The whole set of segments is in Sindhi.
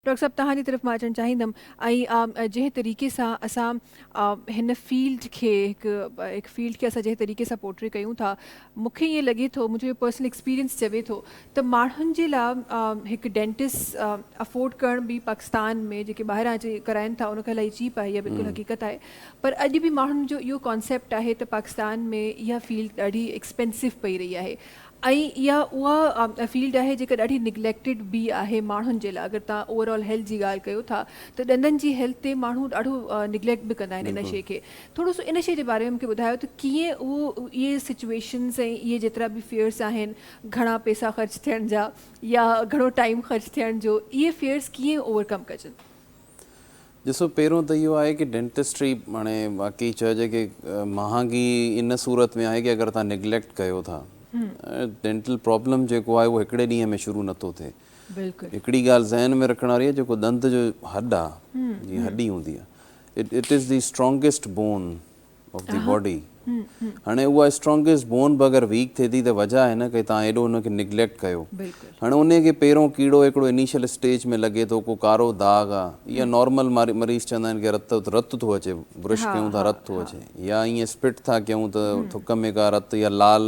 ڊاڪٽر صاحب توهان جي طرف مان اچڻ چاهيندم ۽ جنهن طريقي سان اسان هن فيلڊ کي هڪ هڪ فيلڊ کي اسان جنهن طريقي سان پورٽري ڪيون ٿا مون کي ائين لڳي ٿو منهنجو پرسنل ايڪسپيرينس چوي ٿو ته ماڻهن جي لاء هڪ ڊينٽسٽ افورڊ ڪرڻ به پاڪستان ۾ جيڪي ٻاهران اچي ڪرائن ٿا ان کان الاهي چيپ آهي اها بلڪل حقيقت آهي پر اڄ به ماڻهن جو اهو ڪانسيپٽ آهي ته پاڪستان ۾ اها فيلڊ ڏاڍي ايڪسپينسو پئي رهي آهي ۽ اها اها فيلڊ آهي جيڪا ڏاڍي نگليڪٽيڊ به آهي ماڻهن جي لاء اگر توهان اوور آل هيلٿ جي ڳالهه ڪيو ٿا ته ڏندن جي هيلٿ تي ماڻهو ڏاڍو نگليڪٽ به ڪندا آهن ان شيء کي ٿورو سو ان شيء جي باري ۾ مونکي ٻڌايو ته ڪيئن اهو اهي سچويشنز ۽ اهي جيترا به فيئرس آهن گهڻا پيسا خرچ ٿيڻ جا يا گهڻو ٽائيم خرچ ٿيڻ جو اهي فيئرس ڪيئن اوور ڪم ڪجن. ڏسو پهريون ته اهو آهي ڪي ڊينٽسٽري هاڻي واقعي چئجي ڪي مهانگي ان صورت ۾ آهي ڪي اگر توهان نگليڪٽ ڪيو ٿا ڊينٽل پرابلم جيڪو آهي اهو هڪڙي ڏينهن ۾ شروع نٿو ٿئي هڪڙي ڳالهه ذهن ۾ رکڻ واري آهي جيڪو ڏند جو هڏ آهي جيئن هڏي هوندي آهي it is the strongest bone of the body هاڻي اها اسٽرانگيسٽ بون به اگر ويڪ ٿئي ٿي ته وجه آهي نه ڪي توهان ايڏو ان کي نگليڪٽ ڪيو هاڻي ان کي پهريون ڪيڙو هڪڙو انيشل اسٽيج ۾ لڳي ٿو ڪو ڪارو داغ آ يا نارمل مريض چوندا آهن ڪي رت رت ٿو اچي برش ڪيون ٿا رت ٿو اچي يا ائين اسپٽ ٿا ڪيون ته ٿڪ ۾ ڪا رت يا لال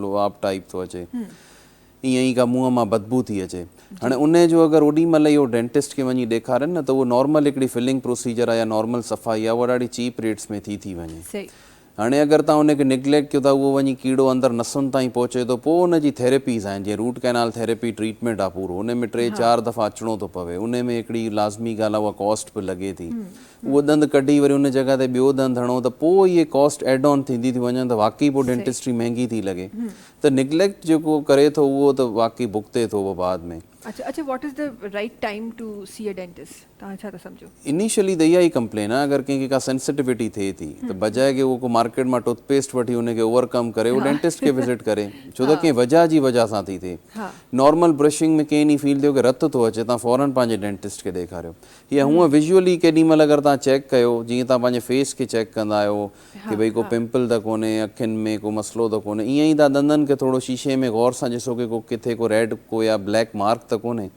لعاب ٽائپ ٿو اچي ائين ئي ڪا منهن مان بدبو ٿي اچي. هاڻي انهي جو اگر اوڏي مهل ئي اهو ڊينٽسٽ کي وڃي ڏيکارين نه ته اهو نارمل هڪڙي فلنگ پروسيجر آهي يا نارمل صفائي آهي اها ڏاڍي چيپ ريٽس ۾ ٿي ٿي وڃي. هاڻي اگر توهان ان کي نگليڪٽ ڪيو ٿا اهو وڃي ڪيڙو اندر نسن تائين پهچي ٿو پوء ان جي ٿيراپيز آهن جيئن روٽ ڪئنال ٿيراپي ٽريٽمينٽ آهي پورو انهي ۾ ٽي چار دفعا اچڻو ٿو پوي انهي ۾ هڪڙي لازمي ڳالهه آهي اها ڪاسٽ به لڳي ٿي اهو ڏند ڪڍي وري ان جڳهه تي ٻيو ڏند هڻو ته پوء اهي ڪاسٽ ايڊ آن ٿيندي ٿيون وڃن ته واقعي پوء ڊينٽسٽري مهنگي ٿي لڳي. ته نگليڪٽ جيڪو ڪري ٿو اهو ته واقعي ڀڳتي ٿو اهو بعد ۾. اڇا اڇا what is the right time to see a dentist توهان ڇا ٿا سمجهو. انيشلي ته اها ئي ڪمپلين آهي اگر ڪنهن کي ڪا سينسٽيوٽي ٿئي ٿي ته بجاء ڪي اهو ڪو مارڪيٽ مان ٽوٿ پيسٽ وٺي ان کي اوور ڪم ڪري اهو ڊينٽسٽ کي وزٽ ڪري ڇو ته ڪنهن وجهه جي وجهه سان ٿي ٿئي نارمل برشنگ ۾ ڪنهن ڏينهن فيل ٿيو ڪي رت ٿو اچي توهان فورن پنهنجي ڊينٽسٽ کي ڏيکاريو يا هونء ويزوئلي ڪيڏي مهل اگر توهان چيڪ ڪيو جيئن توهان پنهنجي فيس کي چيڪ ڪندا آهيو ڪي ڀئي ڪو پمپل ته ڪونهي، اکين ۾ ڪو مسئلو ته ڪونهي، ائين ئي توهان ڏندن کي ٿورو شيشي ۾ غور سان ڏسو ڪي ڪو ڪٿي ڪو ريڊ ڪو يا بليڪ مارڪ ته ڪونهي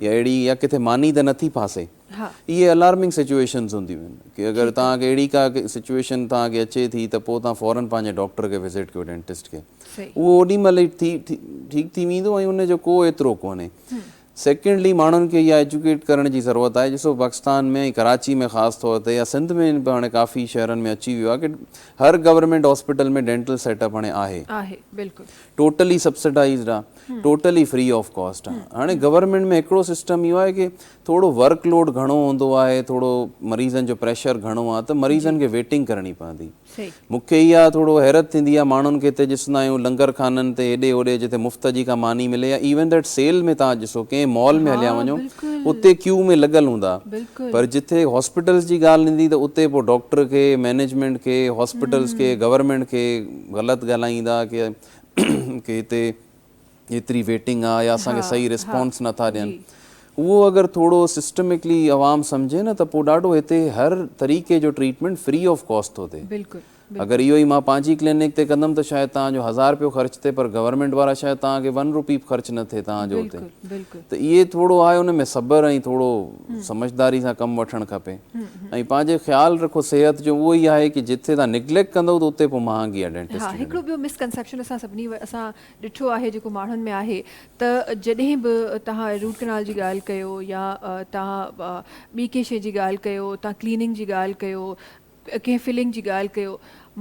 يا اهڙي يا ڪٿي ماني ته نٿي ڦاسي. اهي الارمنگ سچوئيشنز هونديون آهن ڪي اگر توهان کي اهڙي ڪا سچوئيشن توهان کي اچي ٿي ته پوء توهان فورن پنهنجي ڊاڪٽر کي وزٽ ڪيو ڊينٽسٽ کي اهو اوڏي مهل ئي ٺيڪ ٿي ويندو ۽ ان جو ڪو ايترو ڪونهي. سيڪنڊلي ماڻهن کي اها ايجوڪيٽ ڪرڻ جي ضرورت آهي ڏسو پاڪستان ۾ ۽ ڪراچي ۾ خاص طور تي يا سنڌ ۾ به هاڻي ڪافي شهرن ۾ اچي ويو آهي ڪي هر government hospital ۾ dental set up هاڻي آهي آهي بلڪل ٽوٽلي سبسڊائزڊ آهي ٽوٽلي فري آف ڪاسٽ آهي هاڻي گورنمينٽ ۾ هڪڙو سسٽم اهو آهي ڪي ٿورو ورڪ لوڊ گهڻو هوندو آهي ٿورو مريضن جو پريشر گهڻو آهي ته مريضن کي ويٽنگ ڪرڻي پوندي مون کي اها ٿورو حيرت ٿيندي آهي ماڻهن کي هتي ڏسندا آهيون لنگر خانن تي هيڏي هوڏي جتي مفت جي ڪا ماني ملي يا ايون that cell ۾ توهان ڏسو ڪنهن مال ۾ هليا وڃو اتي ڪيو ۾ لڳل هوندا پر جتي هاسپيٽلز جي ڳالهه ايندي ته اتي پوء ڊاڪٽر کي مئنيجمينٽ کي هاسپيٽلز کي گورنمينٽ کي غلط ڳالهائيندا ڪي هتي ايتري ويٽنگ آ يا اسان کي صحيح رسپانس نه ٿا ڏين اهو اگر ٿورو سسٽمڪلي عوام سمجهي نه ته پوء ڏاڍو هتي هر طريقي جو ٽريٽمينٽ فري آف ڪاسٽ ٿو ٿئي بلڪل اگر اهو ئي مان پنهنجي ڪلينڪ تي ڪندم ته شايد توهان جو هزار رپيو خرچ ٿئي پر گورنمينٽ وارا شايد توهان کي ون روپي به خرچ نه ٿئي توهان جو اتي ته اهي ٿورو آهي ان ۾ صبر ۽ ٿورو سمجهداري سان ڪم وٺڻ کپي ۽ پنهنجي خيال رکو صحت جو اهو ئي آهي ڪي جتي توهان نگليڪٽ ڪندو ته اتي پوء مهانگي آهي ڊينٽسٽ ها هڪڙو ٻيو مسڪنسيپشن اسان سڀني اسان ڏٺو آهي جيڪو ماڻهن ۾ آهي ته جڏهن به توهان روٽ ڪئنال جي ڳالهه ڪيو يا توهان ٻي ڪنهن شيء جي ڳالهه ڪيو توهان ڪليننگ جي ڳالهه ڪيو ڪنهن فلنگ جي ڳالهه ڪيو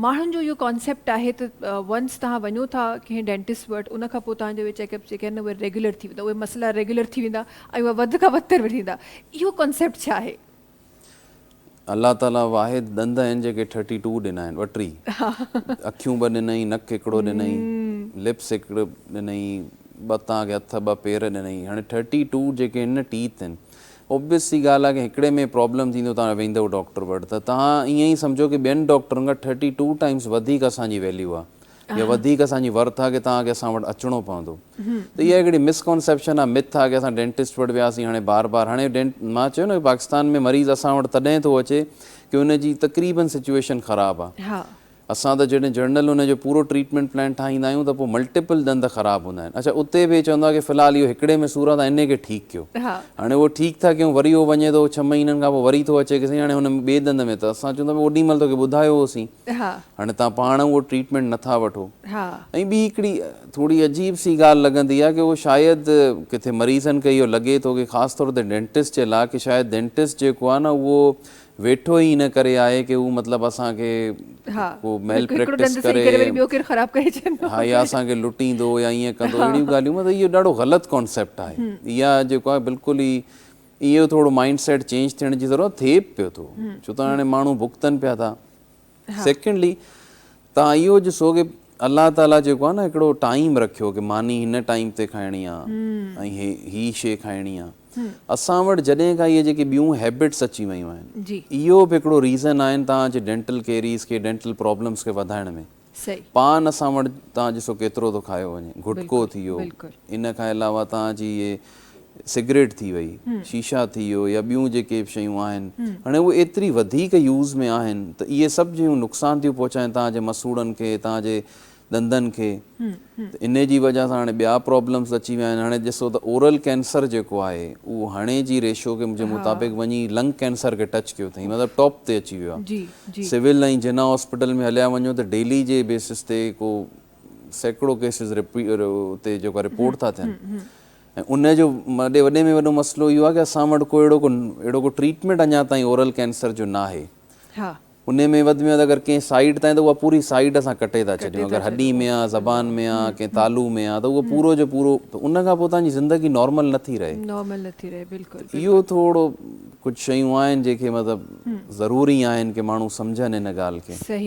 ماڻهن جو اهو ڪانسيپٽ آهي ته ونس توهان وڃو ٿا ڪنهن ڊينٽسٽ وٽ ان کان پوء توهان جا اهي چيڪ اپس جيڪي آهن اهي ريگيولر ٿي ويندا اهي مسئلا ريگيولر ٿي ويندا ۽ اهي وڌ کان وڌتر ٿيندا اهو ڪانسيپٽ ڇا آهي؟ الله تعاليٰ واحد ڏند آهن جيڪي ٿرٽي ٽو ڏنا آهن، ٻٽيهه، اکيون ٻه ڏنائين، نڪ هڪڙو ڏنائين، لپس هڪڙو ڏنائين، ٻه توهان کي هٿ ٻه پير ڏنائين، هاڻي ٿرٽي ٽو جيڪي آهن نه ٽيٿ آهن، اوبويس سي ڳالهه آهي ڪي هڪڙي ۾ پرابلم ٿيندو توهان ويندؤ ڊاڪٽر وٽ ته توهان ائين ئي سمجهو ڪي ٻين ڊاڪٽرن کان ٿرٽي ٽو ٽائمز وڌيڪ اسان جي ويليو آهي. يا وڌيڪ اسان جي ورٿ آ ڪي توهان کي اسان وٽ اچڻو پوندو ته اها هڪڙي مسڪانسيپشن آ مٿ آ ڪي اسان ڊينٽسٽ وٽ وياسين هاڻي بار بار هاڻي ڊينٽ مان چيو نه پاڪستان ۾ مريض اسان وٽ تڏهن ٿو اچي ڪي ان جي تقريبن سچويشن خراب آ اسان ته جڏهن جنرل ان جو پورو ٽريٽمينٽ پلان ٺاهيندا آهيون ته پوء ملٽيپل ڏند خراب هوندا آهن. اڇا اتي به چوندو آهي ڪي في الحال اهو هڪڙي ۾ سور آهي ته انهي کي ٺيڪ ڪيو. هاڻي اهو ٺيڪ ٿا ڪيون وري اهو وڃي ٿو ڇهه مهينن کان پوء وري ٿو اچي ڪي سائين هاڻي هن ٻئي ڏند ۾ ته اسان چون ٿا اوڏي مهل توکي ٻڌايو هوسين هاڻي توهان پاڻ اهو ٽريٽمينٽ نٿا وٺو. ۽ ٻي هڪڙي ٿوري عجيب سي ڳالهه لڳندي آهي ڪي اهو شايد ڪٿي مريضن کي اهو لڳي ٿو ڪي خاص طور تي ڊينٽسٽ جي لاء ڪي شايد ڊينٽسٽ جيڪو آهي نه اهو ويٺو ئي ان ڪري آهي ڪي هو مطلب اسان کي ڪو ميل پريڪٽس ڪري ها يا اسان کي لٽيندو يا ائين ڪندو اهڙيون ڳالهيون مطلب اهو ڏاڍو غلط ڪانسيپٽ آهي اها جيڪو آهي بلڪل ئي اهو ٿورو مائنڊ سيٽ چينج ٿيڻ جي ضرورت ٿئي به پيو ٿو ڇو ته هاڻي ماڻهو ڀڳتن پيا ٿا سيڪنڊلي تان اهو ڏسو ڪي الله تعالي جيڪو آهي نه هڪڙو ٽائيم رکيو ڪي ماني هن ٽائيم تي کائڻي آهي ۽ هي هي شي کائڻي آهي اسان وٽ جڏهن کان اهي جيڪي ٻيون هيبٽس اچي ويون آهن اهو به هڪڙو ريزن آهن توهان جي ڊينٽل ڪيريز کي ڊينٽل پرابلمس کي وڌائڻ ۾ پان اسان وٽ توهان ڏسو ڪيترو ٿو کايو وڃي گٽڪو ٿي ويو ان کان علاوه توهان جي اهي سگريٽ ٿي وئي شيشا ٿي ويو يا ٻيون جيڪي به شيون آهن هاڻي اهي ايتري وڌيڪ يوز ۾ آهن ته اهي سڀ شيون نقصان ٿيون پهچائن توهان جي مسوڙن کي توهان جي ڏندن کي ته انهي جي وجه سان هاڻي ٻيا پرابلمس اچي ويا آهن هاڻي ڏسو ته اورل ڪينسر جيڪو آهي اهو هاڻي جي ريشو کي جي مطابق وڃي لنگ ڪينسر کي ٽچ ڪيو اٿئي مطلب ٽاپ تي اچي ويو آهي سول ۽ جناح هاسپيٽل ۾ هليا وڃو ته ڊيلي جي بيسس تي ڪو سيڪڙو ڪيسز اتي جيڪو رپورٽ ٿا ٿين ۽ ان جو وڏي وڏي ۾ وڏو مسئلو اهو آهي ڪي اسان وٽ ڪو اهڙو ڪو اهڙو ڪو ٽريٽمينٽ اڃا تائين اورل ڪينسر جو ناهي انهي ۾ وڌ ۾ وڌ اگر ڪنهن سائيڊ تائين ته اها پوري سائيڊ اسان ڪٽي ٿا ڇڏيون اگر هڏي ۾ آ زبان ۾ آ ڪنهن تالو ۾ آ ته اهو پورو جو پورو ته ان کان پوء توهان جي زندگي نارمل نه ٿي رهي. نارمل نه ٿي رهي بلڪل بلڪل. اهو ٿورو ڪجهه شيون آهن جيڪي مطلب ضروري آهن ڪي ماڻهو سمجهن ان ڳالهه کي. صحيح.